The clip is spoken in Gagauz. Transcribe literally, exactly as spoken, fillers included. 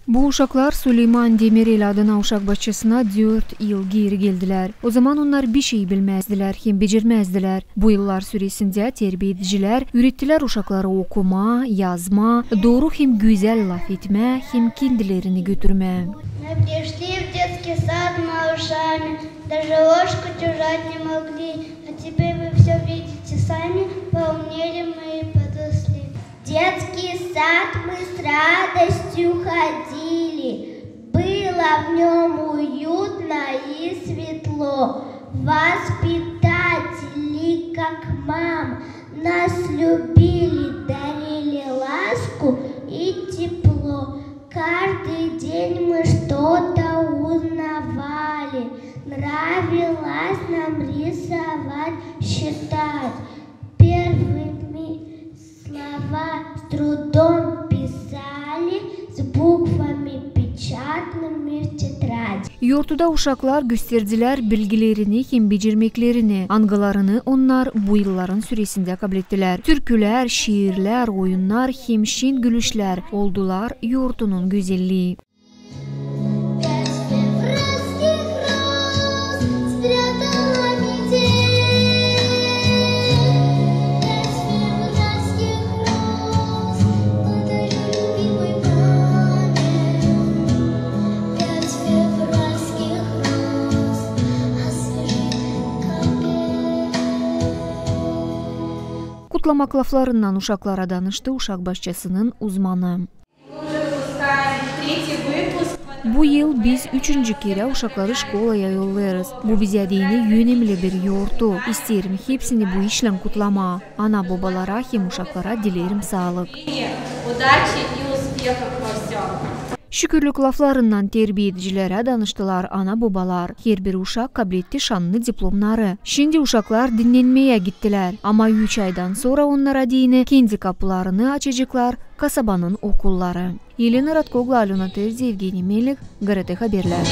Bu uşaklar Suleyman Demirel adına uşak başçasına dört yıl geeri geldilär. O zaman onnar bir şey bilmäzdilär hem becermäzdilär. Bu yıllar süresindä terbiyedicilär üürettilär uşakları okumaa, yazmaa, dooru hem gözäl lafetmää hem kendilerini götürmää. Мы пришли в детский сад малышами, даже ложку держать не могли. А теперь вы всё видите сами, поумнели мы и подросли. В детский сад мы с радостью ходили, было в нём уютно и светло. Воспитатели, как мам, нас любили, дарили ласку и тепло. Каждый день мы что-то узнавали, нравилось нам рисовать, считать. Первыми слова с трудом писали, с буквами печатными в тетрадь. Yortuda uşaklar gösterdilär bilgilerini hem becermeklerini, angılarını onnar bu yılların süresindä kablettilär. Türkülär, şiirlär, oyunnar hem şen gülüşlär oldular yortunun gözellii. Пять февральских роз спрятала метель. Пять февральских роз подарю любимой маме. Пять февральских роз освежит капель. Kutlamak laflarınnan uşaklara danıştı uşak başçasının uzmanı. Bu yıl biz üçüncü kerä uşakları şkolaya yollêêrız. Bu bizä deyni önemli bir yortu. İsteerim hepsini bu işlän kutlamaa. Ana-bobalara hem uşaklara dileerim saalık. Удачи и успехов во всём. Şükürlük laflarınnan terbiyedicilerä danıştılar ana-bobalar. Herbir uşak kabletti şannı diplomnarı. Şindi uşaklar dinnenmeyä gittilär. Ama üç aydan sora onnara deyni kendi kapularını açaceklar kasabanın okulları. Elena Ratkoglu, Alöna Terzi, Evgeniy Melik, GRT Haberlär.